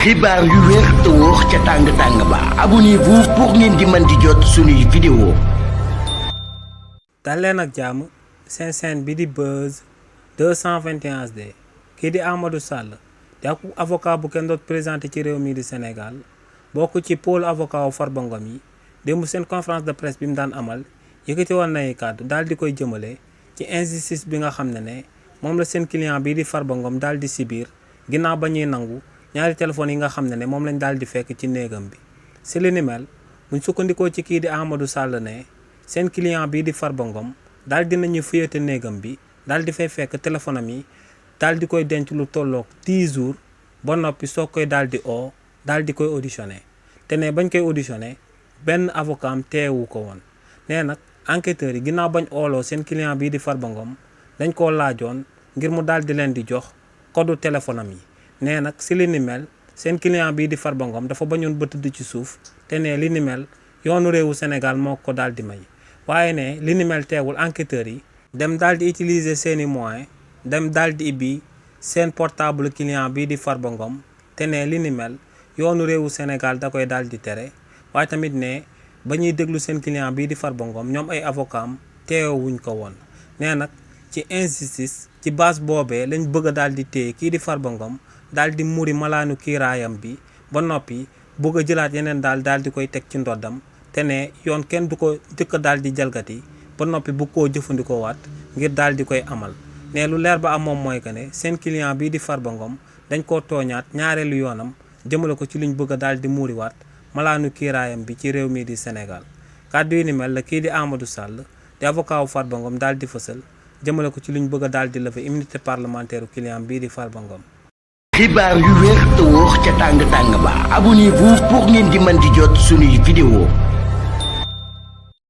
xibaar yu wér te wóor ca tàng ba abonnez-vous pour ngeen di mën di jot suñuy vidéo. dal leen ak jàmm seen chaîne bi di Buzz 221 HD kii di Amadou Sall di ak avocat bu kenn doot présenté ci réew mi di Sénégal bokk ci pôle avocat wu Farba Ngom yi démb seen conférence de presse bi mu daan amal yëkkati woon nay kàddu daal di koy jëmale ci injustice bi nga xam ne moom la seen client bii di Farba Ngom daal di sibir ginnaaw ba ñuy nangu ñaari téléphones yi nga xam ne moom lañ daal di fekk ci néegam bi. si li ni mel buñ sukkandikoo ci kii di Amadou Sall ne seen client bii di Farba Ngom daal dinañu fuyate néegam bi daal di fay fekk téléphone am yi daal di koy denc lu tolloog 10 jours ba noppi soo koy daal di oo daal di koy auditionné te ne bañ koy auditionné benn avocat am teewu ko woon. nee nag enquêteurs yi ginnaaw bañ ooloo seen client bii di Farba Ngom dañ koo laajoon ngir mu daal di leen di jox code téléphone am yi. nee nag si li ni mel seen client bii di Farba Ngom dafa bañoon ba tëdd ci suuf te ne li ni mel yoonu réewu Sénégal moo ko daal di may waaye ne li ni mel teewul enquêteurs yi dem daal di utiliser seeni moyens dem daal di ibbi seen portable client bii di Farba Ngom te ne li ni mel yoonu réewu Sénégal da koy daal di tere waaye tamit ne ba ñuy déglu seen client bii di Farba Ngom ñoom ay avocat am teewuñ ko woon. nee nag ci injustice ci base boobee lañ bëgg a daal di téye kii di Farba Ngom daal di muri malaanu kiiraayam bi ba noppi bëgg a jëlaat yeneen daal di koy teg ci ndoddam te ne yoon kenn du ko jëkk daal di jalgati ba noppi bu koo jëfandikoo waat ngir daal di koy amal. ne lu leer ba am moom mooy que ne seen client bii di Farba Ngom dañ koo tooñaat ñaareelu yoonam jëmale ko ci luñ bëgg a daal di muuriwaat malaanu kiiraayam bi ci réew mii di Sénégal. kàddu yi ni mel la kii di Amadou Sall di avocat wu Farba Ngom daal di fësal jëmale ko ci luñ bëgg a daal di lever immunité parlementaire client bii di Farba Ngom. xibaar yu wér te wóor ca tàng ba abonnez-vous pour ngeen di mën di jot suñuy vidéo.